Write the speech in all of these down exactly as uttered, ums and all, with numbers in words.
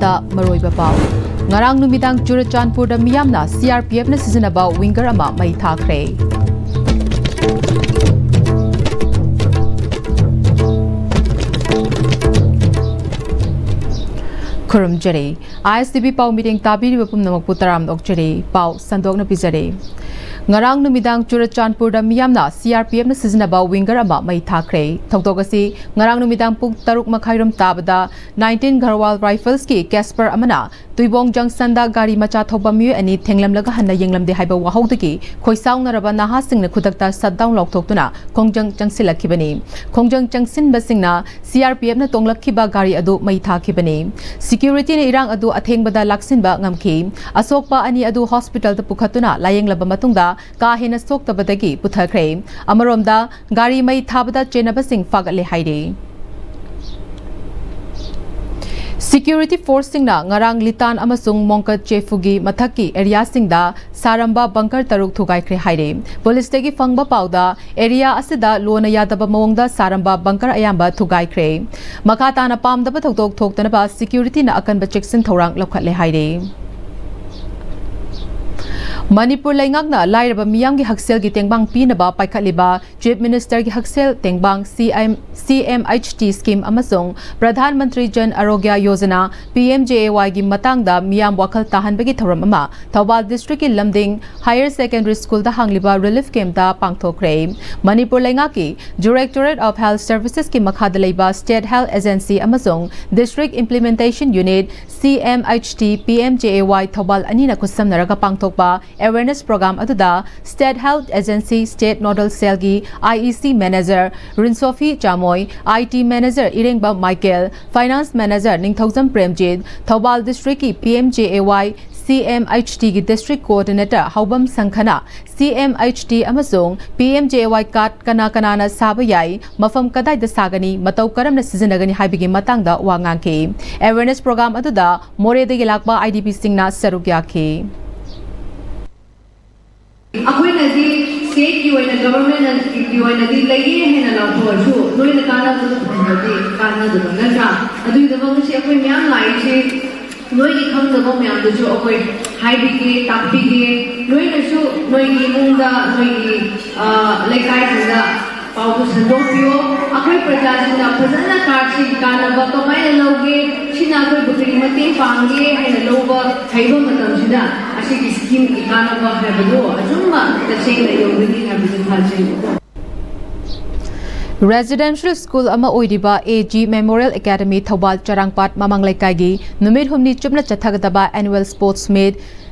ꯇ ꯃꯔꯨꯑꯣꯏꯕ ꯄꯥꯎ꯫ ꯉꯔꯥꯡ ꯅꯨꯃꯤꯗꯥꯡ ꯆꯨꯔꯆꯥꯟꯄꯨꯔꯗ ꯃꯤꯌꯥꯝꯅ ꯁꯤ ꯑꯥꯔ ꯄꯤ ꯑꯦꯐꯅ ꯁꯤꯖꯤꯟꯅꯕ ꯋꯤꯡꯒꯔ ꯑꯃ ꯃꯩ ꯊꯥꯈ꯭ꯔꯦ꯫ ꯈꯨꯔꯨꯝꯖꯔꯤ꯫ ꯑꯥꯏ ꯑꯦꯁ ꯇꯤ ꯚꯤ ꯄꯥꯎ ꯃꯤꯠꯌꯦꯡ ꯇꯥꯕꯤꯔꯤꯕ ꯄꯨꯝꯅꯃꯛꯄꯨ ꯇꯔꯥꯝꯅ ꯑꯣꯛꯆꯔꯤ꯫ ꯄꯥꯎ ꯁꯟꯗꯣꯛꯅ ꯄꯤꯖꯔꯤ꯫ ꯉꯔꯥꯡ ꯅꯨꯃꯤꯗꯥꯡ ꯆꯨꯔꯆꯥꯟꯄꯨꯔꯗ ꯃꯤꯌꯥꯝꯅ ꯁꯤ ꯑꯥꯔ ꯄꯤ ꯑꯦꯐꯅ ꯁꯤꯖꯤꯟꯅꯕ ꯋꯤꯡꯒꯔ ꯑꯃ ꯃꯩ ꯊꯥꯈ꯭ꯔꯦ꯫ ꯊꯧꯗꯣꯛ ꯑꯁꯤ ꯉꯔꯥꯡ ꯅꯨꯃꯤꯗꯥꯡ ꯄꯨꯡ ꯇꯔꯨꯛ ꯃꯈꯥꯏꯔꯣꯝ ꯇꯥꯕꯗ ꯅꯥꯏꯟꯇꯤꯟ ꯘꯔꯋꯥꯜ ꯔꯥꯏꯐꯜꯁꯀꯤ ꯀꯦꯁꯄꯔ ꯑꯃꯅ ꯇꯨꯏꯕꯣꯡ ꯖꯪꯁꯟꯗ ꯒꯥꯔꯤ ꯃꯆꯥ ꯊꯧꯕ ꯃꯤꯑꯣꯏ ꯑꯅꯤ ꯊꯦꯡꯂꯝꯂꯒ ꯍꯟꯅ ꯌꯦꯡꯂꯝꯗꯦ ꯍꯥꯏꯕ ꯋꯥꯍꯧꯗꯒꯤ ꯈꯣꯏꯁꯥꯎꯅꯔꯕ ꯅꯍꯥꯁꯤꯡꯅ ꯈꯨꯗꯛꯇ ꯁꯠꯗꯥꯎꯟ ꯂꯥꯎꯊꯣꯛꯇꯨꯅ ꯈꯣꯡꯖꯪ ꯆꯪꯁꯤꯜꯂꯛꯈꯤꯕꯅꯤ꯫ ꯈꯣꯡꯖꯪ ꯆꯪꯁꯤꯟꯕꯁꯤꯡꯅ ꯁꯤ ꯑꯥꯔ ꯄꯤ ꯑꯦꯐꯅ ꯇꯣꯡꯂꯛꯈꯤꯕ ꯒꯥꯔꯤ ꯑꯗꯨ ꯃꯩ ꯊꯥꯈꯤꯕꯅꯤ꯫ ꯁꯦꯀ꯭ꯌꯨꯔꯤꯇꯤꯅ ꯏꯔꯥꯡ ꯑꯗꯨ ꯑꯊꯦꯡꯕꯗ ꯂꯥꯛꯁꯤꯟꯕ ꯉꯝꯈꯤ꯫ ꯑꯁꯣꯛꯄ ꯑꯅꯤ ꯑꯗꯨ ꯍꯣꯁꯄꯤꯇꯥꯜꯗ ꯄꯨꯈꯠꯇꯨꯅ ꯂꯥꯌꯦꯡꯂꯕ ꯃꯇꯨꯡꯗ ꯀꯥ ꯍꯦꯟꯅ ꯁꯣꯛꯇꯕꯗꯒꯤ ꯄꯨꯊꯈ꯭ꯔꯦ꯫ ꯑꯃꯔꯣꯝꯗ, ꯒꯥꯔꯤ ꯃꯩ ꯊꯥꯕꯗ ꯆꯦꯟꯅꯕꯁꯤꯡ ꯐꯥꯒꯠꯂꯦ ꯍꯥꯏꯔꯤ꯫ ꯁꯦꯀ꯭ꯌꯨꯔꯤꯇꯤ ꯐꯣꯔꯁꯁꯤꯡꯅ ꯉꯔꯥꯡ ꯂꯤꯇꯥꯟ ꯑꯃꯁꯨꯡ ꯃꯣꯡꯀꯠ ꯆꯦꯐꯨꯒꯤ ꯃꯊꯛꯀꯤ ꯑꯦꯔꯤꯌꯥꯁꯤꯡꯗ ꯁꯥꯔꯝꯕ ꯕꯪꯀꯔ ꯇꯔꯨꯛ ꯊꯨꯒꯥꯏꯈ꯭ꯔꯦ ꯍꯥꯏꯔꯤ꯫ ꯄꯨꯂꯤꯁꯇꯒꯤ ꯐꯪꯕ ꯄꯥꯎꯗ, ꯑꯦꯔꯤꯌꯥ ꯑꯁꯤꯗ ꯂꯣꯅ ꯌꯥꯗꯕ ꯃꯑꯣꯡꯗ ꯁꯥꯔꯝꯕ ꯕꯪꯀꯔ ꯑꯌꯥꯝꯕ ꯊꯨꯒꯥꯏꯈ꯭ꯔꯦ꯫ ꯃꯈꯥ ꯇꯥꯅ ꯄꯥꯝꯗꯕ ꯊꯧꯗꯣꯛ ꯊꯣꯛꯇꯅꯕ ꯁꯦꯀ꯭ꯌꯨꯔꯤꯇꯤꯅ ꯑꯀꯟꯕ ꯆꯦꯛꯁꯤꯟ ꯊꯧꯔꯥꯡ ꯂꯧꯈꯠꯂꯦ ꯍꯥꯏꯔꯤ꯫ ꯃꯅꯤꯄꯨꯔ ꯂꯩꯉꯥꯛꯅ ꯂꯥꯏꯔꯕ ꯃꯤꯌꯥꯝꯒꯤ ꯍꯛꯁꯦꯜꯒꯤ ꯇꯦꯡꯕꯥꯡ ꯄꯤꯅꯕ ꯄꯥꯏꯈꯠꯂꯤꯕ ꯆꯤꯐ ꯃꯤꯅꯤꯁꯇꯔꯒꯤ ꯍꯛꯁꯦꯜ ꯇꯦꯡꯕꯥꯡ ꯁꯤ ꯑꯦꯝ, ꯁꯤ ꯑꯦꯝ ꯑꯩꯆ ꯇꯤ ꯁ꯭ꯀꯤꯝ ꯑꯃꯁꯨꯡ ꯄ꯭ꯔꯙꯥꯟ ꯃꯟꯇ꯭ꯔꯤ ꯖꯟ ꯑꯔꯣꯒ꯭ꯌ ꯌꯣꯖꯅꯥ, ꯄꯤ ꯑꯦꯝ ꯖꯦ ꯑꯦ ꯋꯥꯏꯒꯤ ꯃꯇꯥꯡꯗ ꯃꯤꯌꯥꯝ ꯋꯥꯈꯜ ꯇꯥꯍꯟꯕꯒꯤ ꯊꯧꯔꯝ ꯑꯃ ꯊꯧꯕꯥꯜ ꯗꯤꯁꯇ꯭ꯔꯤꯛꯀꯤ ꯂꯝꯗꯤꯡ ꯍꯥꯌꯔ ꯁꯦꯀꯦꯟꯗꯔꯤ ꯁ꯭ꯀꯨꯜꯗ ꯍꯥꯡꯂꯤꯕ ꯔꯤꯂꯤꯐ ꯀꯦꯝꯞꯇ ꯄꯥꯡꯊꯣꯛꯈ꯭ꯔꯦ꯫ ꯃꯅꯤꯄꯨꯔ ꯂꯩꯉꯥꯛꯀꯤ Directorate of Health Servicesꯀꯤ ꯃꯈꯥꯗ ꯂꯩꯕ ꯁ꯭ꯇꯦꯠ ꯍꯦꯜꯊ ꯑꯦꯖꯦꯟꯁꯤ ꯑꯃꯁꯨꯡ district implementation unit, C M H T, P M J A Y Thoubal ꯑꯅꯤꯅ ꯈꯨꯠꯁꯝꯅꯔꯒ ꯄꯥꯡꯊꯣꯛꯄ ꯑꯦꯋꯦꯔꯅꯦꯁ ꯄ꯭ꯔꯣꯒ꯭ꯔꯥꯝ ꯑꯗꯨꯗ state health agency state nodal ꯁꯦꯜꯒꯤ I E C manager Rinsophi Chamoi, I T manager Irengbam Michael, finance manager Ningthoujam Premjit, Thoubal ꯗꯤꯁꯇ꯭ꯔꯤꯛꯀꯤ P M J A Y C M H ꯇꯤꯒꯤ district coordinator Houbam ꯁꯪꯈꯅ C M H T ꯑꯃꯁꯨꯡ P M J A Y card ꯀꯅꯥ ꯀꯅꯥꯅ ꯁꯥꯕ ꯌꯥꯏ, ꯃꯐꯝ ꯀꯗꯥꯏꯗ ꯁꯥꯒꯅꯤ, ꯃꯇꯧ ꯀꯔꯝꯅ ꯁꯤꯖꯤꯟꯅꯒꯅꯤ ꯍꯥꯏꯕꯒꯤ ꯃꯇꯥꯡꯗ ꯋꯥ ꯉꯥꯡꯈꯤ꯫ ꯑꯦꯋꯦꯔꯅꯦꯁ ꯄ꯭ꯔꯣꯒ꯭ꯔꯥꯝ ꯑꯗꯨꯗ ꯃꯣꯔꯦꯗꯒꯤ ꯂꯥꯛꯄ ꯑꯥꯏ ꯗꯤ ꯄꯤꯁꯤꯡꯅ ꯁꯔꯨꯛ ꯌꯥꯈꯤ꯫ ꯑꯩꯈꯣꯏꯅꯗꯤ ꯁ꯭ꯇꯦꯠꯀꯤ ꯑꯣꯏꯅ ꯒꯚꯔꯟꯃꯦꯟꯠꯀꯤ ꯑꯣꯏꯅꯗꯤ ꯂꯩꯌꯦ ꯍꯥꯏꯅ ꯂꯥꯎꯊꯣꯛꯑꯁꯨ ꯅꯣꯏꯅ ꯀꯥꯟꯅꯕꯗꯨ ꯐꯪꯉꯗꯤ ꯀꯥꯟꯅꯗꯕ ꯅꯠꯇ꯭ꯔꯥ? ꯑꯗꯨꯒꯤꯗꯃꯛ ꯉꯁꯤ ꯑꯩꯈꯣꯏ ꯃꯌꯥꯝ ꯂꯥꯛꯏꯁꯤ ꯅꯣꯏꯒꯤ ꯈꯪꯗꯕ ꯃꯌꯥꯝꯗꯨꯁꯨ ꯑꯩꯈꯣꯏ ꯍꯥꯏꯕꯤꯒꯦ, ꯇꯥꯛꯄꯤꯒꯦ꯫ ꯅꯣꯏꯅꯁꯨ ꯅꯣꯏꯒꯤ ꯏꯃꯨꯡꯗ, ꯅꯣꯏꯒꯤ, ꯑ, ꯂꯩꯀꯥꯏꯁꯤꯡꯗ ꯄꯥꯎꯗꯨ ꯁꯟꯗꯣꯛꯄꯤꯌꯣ꯫ ꯑꯩꯈꯣꯏ ꯄ꯭ꯔꯖꯥꯁꯤꯡꯅ ꯐꯖꯅ ꯀꯥꯔꯗꯁꯤꯒꯤ ꯀꯥꯟꯅꯕ ꯀꯃꯥꯏꯅ ꯂꯧꯒꯦ, ꯁꯤꯅ ꯑꯩꯈꯣꯏꯕꯨ ꯀꯔꯤ ꯃꯇꯦꯡ ꯄꯥꯡꯒꯦ ꯍꯥꯏꯅ ꯂꯧꯕ ꯍꯩꯕ ꯃꯇꯝꯁꯤꯗ ꯑꯁꯤꯒꯤ ꯁ꯭ꯀꯤꯝꯒꯤ ꯀꯥꯟꯅꯕ ꯍꯥꯏꯕꯗꯨ ꯑꯆꯨꯝꯕ ꯇꯁꯦꯡꯅ ꯌꯧꯒꯅꯤ ꯍꯥꯏꯕꯗꯨ ꯊꯥꯖꯩ꯫ ꯔꯦꯁꯤꯗꯦꯟꯁꯤꯌꯦꯜ ꯁ꯭ꯀꯨꯜ ꯑꯃ ꯑꯣꯏꯔꯤꯕ A G memorial academy Thoubal Charangpat ꯃꯃꯥꯡ ꯂꯩꯀꯥꯏꯒꯤ ꯅꯨꯃꯤꯠ ꯍꯨꯝꯅꯤ ꯆꯨꯞꯅ ꯆꯠꯊꯒꯗꯕ ꯑꯦꯅꯨꯋꯦꯜ ꯁ꯭ꯄꯣꯔꯠꯁ ꯃꯤꯠ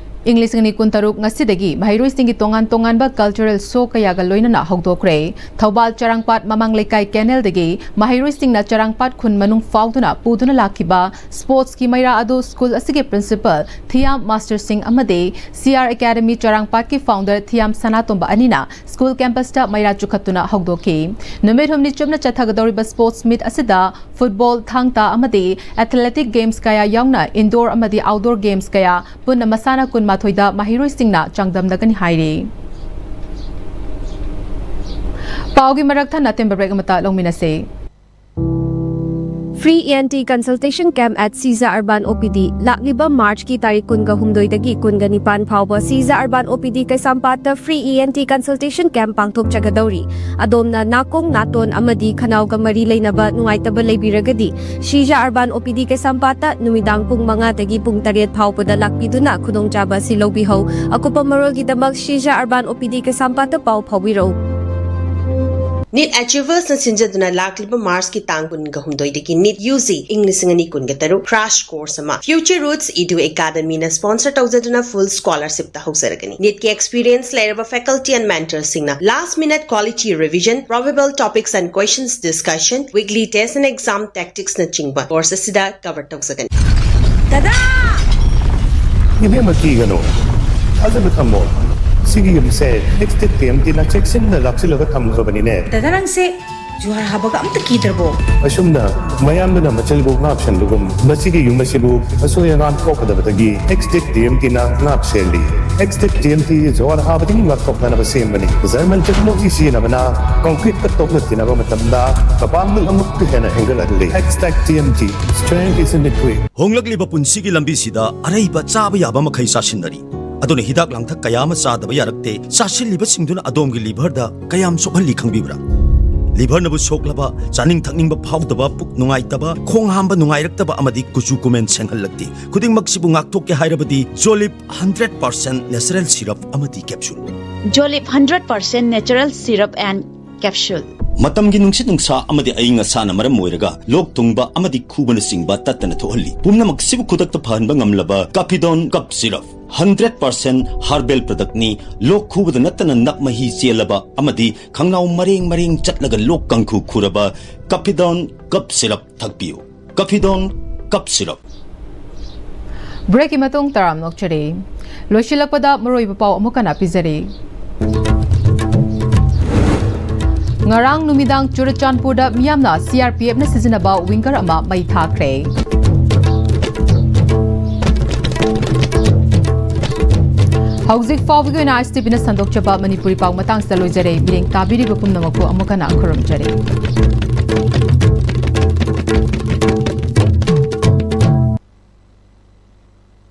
ꯏꯪ ꯂꯤꯁꯤꯡ ꯑꯅꯤ ꯀꯨꯟꯇꯔꯨꯛ ꯉꯁꯤꯗꯒꯤ ꯃꯍꯩꯔꯣꯏꯁꯤꯡꯒꯤ ꯇꯣꯉꯥꯟ ꯇꯣꯉꯥꯟꯕ ꯀꯜꯆꯔꯦꯜ ꯁꯣ ꯀꯌꯥꯒ ꯂꯣꯏꯅꯅ ꯍꯧꯗꯣꯛꯈ꯭ꯔꯦ꯫ ꯊꯧꯕꯥꯜ ꯆꯔꯥꯡꯄꯥꯠ ꯃꯃꯥꯡ ꯂꯩꯀꯥꯏ ꯀꯦꯅꯦꯜꯗꯒꯤ ꯃꯍꯩꯔꯣꯏꯁꯤꯡꯅ ꯆꯔꯥꯡꯄꯥꯠ ꯈꯨꯟ ꯃꯅꯨꯡ ꯐꯥꯎꯗꯨꯅ ꯄꯨꯗꯨꯅ ꯂꯥꯛꯈꯤꯕ ꯁ꯭ꯄꯣꯔꯠꯁꯀꯤ ꯃꯩꯔꯥ ꯑꯗꯨ ꯁ꯭ꯀꯨꯜ ꯑꯁꯤꯒꯤ ꯄ꯭ꯔꯤꯟꯁꯤꯄꯜ ꯊꯤꯌꯥꯝ ꯃꯥꯁꯇꯔ ꯁꯤꯡ ꯑꯃꯗꯤ ꯁꯤ ꯑꯥꯔ ꯑꯦꯀꯥꯗꯃꯤ ꯆꯔꯥꯡꯄꯥꯠꯀꯤ ꯐꯥꯎꯟꯗꯔ ꯊꯤꯌꯥꯝ ꯁꯅꯥꯇꯣꯝꯕ ꯑꯅꯤꯅ ꯁ꯭ꯀꯨꯜ ꯀꯦꯝꯄꯁꯇ ꯃꯩꯔꯥ ꯆꯨꯈꯠꯇꯨꯅ ꯍꯧꯗꯣꯛꯈꯤ꯫ ꯅꯨꯃꯤꯠ ꯍꯨꯝꯅꯤ ꯆꯨꯞꯅ ꯆꯠꯊꯒꯗꯧꯔꯤꯕ ꯁ꯭ꯄꯣꯔꯠꯁ ꯃꯤꯠ ꯑꯁꯤꯗ ꯐꯨꯠꯕꯣꯜ, ꯊꯥꯡ ꯇꯥ ꯑꯃꯗꯤ ꯑꯦꯊꯂꯦꯇꯤꯛ ꯒꯦꯝꯁ ꯀꯌꯥ ꯌꯥꯎꯅ ꯏꯟꯗꯣꯔ ꯑꯃꯗꯤ ꯑꯥꯎꯠꯗꯣꯔ ꯒꯦꯝꯁ ꯀꯌꯥ ꯄꯨꯟꯅ ꯃꯁꯥꯟꯅ ꯀꯨꯟꯃꯥꯊꯣꯏꯗ ꯃꯍꯩꯔꯣꯏꯁꯤꯡꯅ ꯆꯥꯡꯗꯝꯅꯒꯅꯤ ꯍꯥꯏꯔꯤ꯫ ꯄꯥꯎꯒꯤ ꯃꯔꯛ ꯊꯠꯅ ꯑꯇꯦꯟꯕ ꯕ꯭ꯔꯦꯛ ꯑꯃꯇ ꯂꯧꯃꯤꯟꯅꯁꯦ꯫ Free E N T consultation camp at Sija Urban O P D, ꯂꯥꯛꯂꯤꯕ ꯃꯥꯔꯆꯀꯤ ꯇꯥꯔꯤꯛ ꯀꯨꯟꯒ ꯍꯨꯝꯗꯣꯏꯗꯒꯤ ꯀꯨꯟꯒ ꯅꯤꯄꯥꯟ ꯐꯥꯎꯕ ꯁꯤꯖꯥ ꯑꯔꯕꯥꯟ ꯑꯣ ꯄꯤ ꯗꯤ ꯀꯩꯁꯥꯝꯄꯥꯠꯇ free E N T consultation camp ꯄꯥꯡꯊꯣꯛꯆꯒꯗꯧꯔꯤ꯫ ꯑꯗꯣꯝꯅ ꯅꯥꯀꯣꯡ, ꯅꯥꯇꯣꯟ ꯑꯃꯗꯤ ꯈꯅꯥꯎꯒ ꯃꯔꯤ ꯂꯩꯅꯕ ꯅꯨꯡꯉꯥꯏꯇꯕ ꯂꯩꯕꯤꯔꯒꯗꯤ ꯁꯤꯖꯥ ꯑꯔꯕꯥꯟ ꯑꯣ ꯄꯤ ꯗꯤ ꯀꯩꯁꯥꯝꯄꯥꯠꯇ ꯅꯨꯃꯤꯗꯥꯡ ꯄꯨꯡ ꯃꯉꯥꯗꯒꯤ ꯄꯨꯡ ꯇꯔꯦꯠ ꯐꯥꯎꯕꯗ ꯂꯥꯛꯄꯤꯗꯨꯅ ꯈꯨꯗꯣꯡꯆꯥꯕ ꯑꯁꯤ ꯂꯧꯕꯤꯍꯧ꯫ ꯑꯀꯨꯞꯄ ꯃꯔꯣꯜꯒꯤꯗꯃꯛ ꯁꯤꯖꯥ ꯑꯔꯕꯥꯟ ꯑꯣ ꯄꯤ ꯗꯤ ꯀꯩꯁꯥꯝꯄꯥꯠꯇ ꯄꯥꯎ ꯐꯥꯎꯕꯤꯔꯛꯎ꯫ ꯅꯤꯠ ꯑꯦꯆꯤꯚꯔꯁꯅ ꯁꯤꯟꯖꯗꯨꯅ ꯂꯥꯛꯂꯤꯕ ꯃꯥꯔꯆꯀꯤ ꯇꯥꯡ ꯀꯨꯟꯒ ꯍꯨꯝꯗꯣꯏꯗꯒꯤ ꯅꯤꯠ ꯌꯨ ꯖꯤ ꯏꯪ ꯂꯤꯁꯤꯡ ꯑꯅꯤ ꯀꯨꯟꯒ ꯇꯔꯨꯛ crash course ꯑꯃ Future Roots Edu Academyꯅ sponsor ꯇꯧꯖꯗꯨꯅ full scholarshipꯇ ꯍꯧꯖꯔꯒꯅꯤ꯫ ꯅꯤꯠꯀꯤ experience ꯂꯩꯔꯕ faculty and mentorꯁꯤꯡꯅ last minute quality revision, probable topics and questions discussion, weekly test and exam tacticsꯅꯆꯤꯡꯕ course ꯑꯁꯤꯗ cover ꯇꯧꯖꯒꯅꯤ꯫ ꯏꯕꯦꯝꯃ, ꯀꯤꯒꯅꯨ, ꯊꯥꯖꯕ ꯊꯝꯃꯣ꯫ ꯁꯤꯒꯤ ꯌꯨꯝꯁꯦ ꯅꯦꯛꯁ ꯗꯦ ꯇꯤ ꯑꯦꯝ ꯇꯤꯅ ꯆꯦꯛꯁꯤꯟꯅ ꯂꯥꯛꯁꯤꯜꯂꯒ ꯊꯝꯈ꯭ꯔꯕꯅꯤꯅꯦ꯫ ꯗꯗꯥ, ꯅꯪꯁꯦ ꯖꯨꯍꯥꯔ ꯍꯥꯕꯒ ꯑꯝꯇ ꯀꯤꯗ꯭ꯔꯕꯣ? ꯑꯁꯨꯝꯅ ꯃꯌꯥꯝꯗꯨꯅ ꯃꯆꯜꯕꯨ ꯉꯥꯛ ꯁꯦꯟꯕꯒꯨꯝ, ꯃꯁꯤꯒꯤ ꯌꯨꯝ ꯑꯁꯤꯕꯨ ꯑꯁꯣꯏ ꯑꯉꯥꯝ ꯊꯣꯛꯀꯗꯕꯗꯒꯤ ꯅꯦꯛꯁ ꯗꯦ ꯇꯤ ꯑꯦꯝ ꯇꯤꯅ ꯉꯥꯛ ꯁꯦꯜꯂꯤ꯫ X-Tech T M T ꯖꯋꯥꯔ ꯍꯥꯕꯗꯒꯤ ꯉꯥꯛꯊꯣꯛꯅꯅꯕ ꯁꯦꯝꯕꯅꯤ꯫ German technology ꯁꯤꯖꯤꯟꯅꯕꯅ concrete ꯀ ꯇꯣꯛꯅ ꯊꯤꯅꯕ ꯃꯇꯝꯗ ꯃꯄꯥꯡꯒꯜ ꯑꯃꯨꯛꯀ ꯍꯦꯟꯅ ꯍꯦꯟꯒꯠꯍꯜꯂꯤ꯫ X-Tech T M T, strength is in the grit. ꯍꯣꯡꯂꯛꯂꯤꯕ ꯄꯨꯟꯁꯤꯒꯤ ꯂꯝꯕꯤꯁꯤꯗ ꯑꯔꯩꯕ ꯆꯥꯕ ꯌꯥꯕ ꯃꯈꯩ ꯆꯥꯁꯤꯟꯅꯔꯤ꯫ ꯑꯗꯨꯅ ꯍꯤꯗꯥꯛ ꯂꯥꯡꯊꯛ ꯀꯌꯥ ꯑꯃ ꯆꯥꯗꯕ ꯌꯥꯔꯛꯇꯦ꯫ ꯆꯥꯁꯤꯜꯂꯤꯕꯁꯤꯡꯗꯨꯅ ꯑꯗꯣꯝꯒꯤ liver ꯗ ꯀꯌꯥꯝ ꯁꯣꯛꯍꯜꯂꯤ ꯈꯪꯕꯤꯕ꯭ꯔꯥ? Liver ꯅꯕꯨ ꯁꯣꯛꯂꯕ, ꯆꯥꯅꯤꯡ ꯊꯛꯅꯤꯡꯕ ꯐꯥꯎꯗꯕ, ꯄꯨꯛ ꯅꯨꯡꯉꯥꯏꯇꯕ, ꯈꯣꯡ ꯍꯥꯝꯕ ꯅꯨꯡꯉꯥꯏꯔꯛꯇꯕ ꯑꯃꯗꯤ ꯀꯨꯆꯨ ꯀꯨꯃꯦꯟ ꯁꯦꯡꯍꯜꯂꯛꯇꯦ꯫ ꯈꯨꯗꯤꯡꯃꯛꯁꯤꯕꯨ ꯉꯥꯛꯊꯣꯛꯀꯦ ꯍꯥꯏꯔꯕꯗꯤ Jolib hundred percent natural syrup ꯑꯃꯗꯤ capsule꯫ Jolib hundred percent natural syrup and capsule꯫ ꯃꯇꯝꯒꯤ ꯅꯨꯡꯁꯤꯠ ꯅꯨꯡꯁꯥ ꯑꯃꯗꯤ ꯑꯏꯪ ꯑꯁꯥꯅ ꯃꯔꯝ ꯑꯣꯏꯔꯒ ꯂꯣꯛ ꯊꯨꯡꯕ ꯑꯃꯗꯤ ꯈꯨꯕꯅꯆꯤꯡꯕ ꯇꯠꯇꯅ ꯊꯣꯛꯍꯜꯂꯤ꯫ ꯄꯨꯝꯅꯃꯛꯁꯤꯕꯨ ꯈꯨꯗꯛꯇ ꯐꯍꯟꯕ ꯉꯝꯂꯕ Capidon Cough Syrup, hundred percent herbal product ꯅꯤ꯫ ꯂꯣꯛ ꯈꯨꯕꯗ ꯅꯠꯇꯅ ꯅꯞ ꯃꯍꯤ ꯆꯦꯜꯂꯕ ꯑꯃꯗꯤ ꯈꯪꯅꯥꯎ ꯃꯔꯦꯡ ꯃꯔꯦꯡ ꯆꯠꯂꯒ ꯂꯣꯛ ꯀꯥꯡꯈꯨ ꯈꯨꯔꯕ Capidon Cough Syrup ꯊꯛꯄꯤꯌꯨ꯫ Capidon Cough Syrup꯫ Break ꯀꯤ ꯃꯇꯨꯡ ꯇꯔꯥꯝꯅ ꯑꯣꯛꯆꯔꯤ꯫ ꯂꯣꯏꯁꯤꯜꯂꯛꯄꯗ ꯃꯔꯨꯑꯣꯏꯕ ꯄꯥꯎ ꯑꯃꯨꯛ ꯍꯟꯅ ꯄꯤꯖꯔꯤ꯫ ꯉꯔꯥꯡ ꯅꯨꯃꯤꯗꯥꯡ ꯆꯨꯔꯆꯥꯟꯄꯨꯔꯗ ꯃꯤꯌꯥꯝꯅ C R P F ꯅ ꯁꯤꯖꯤꯟꯅꯕ winger ꯑꯃ ꯃꯩ ꯊꯥꯈ꯭ꯔꯦ꯫ ꯍꯧꯖꯤꯛ ꯐꯥꯎꯕꯒꯤ ꯑꯣꯏꯅ ISTV ꯅ ꯁꯟꯗꯣꯛꯆꯕ ꯃꯅꯤꯄꯨꯔꯤ ꯄꯥꯎ ꯃꯇꯥꯡꯁꯤꯗ ꯂꯣꯏꯖꯔꯦ꯫ ꯃꯤꯠꯌꯦꯡ ꯇꯥꯕꯤꯔꯤꯕ ꯄꯨꯝꯅꯃꯛꯄꯨ ꯑꯃꯨꯛ ꯍꯟꯅ ꯈꯨꯔꯨꯝꯖꯔꯤ꯫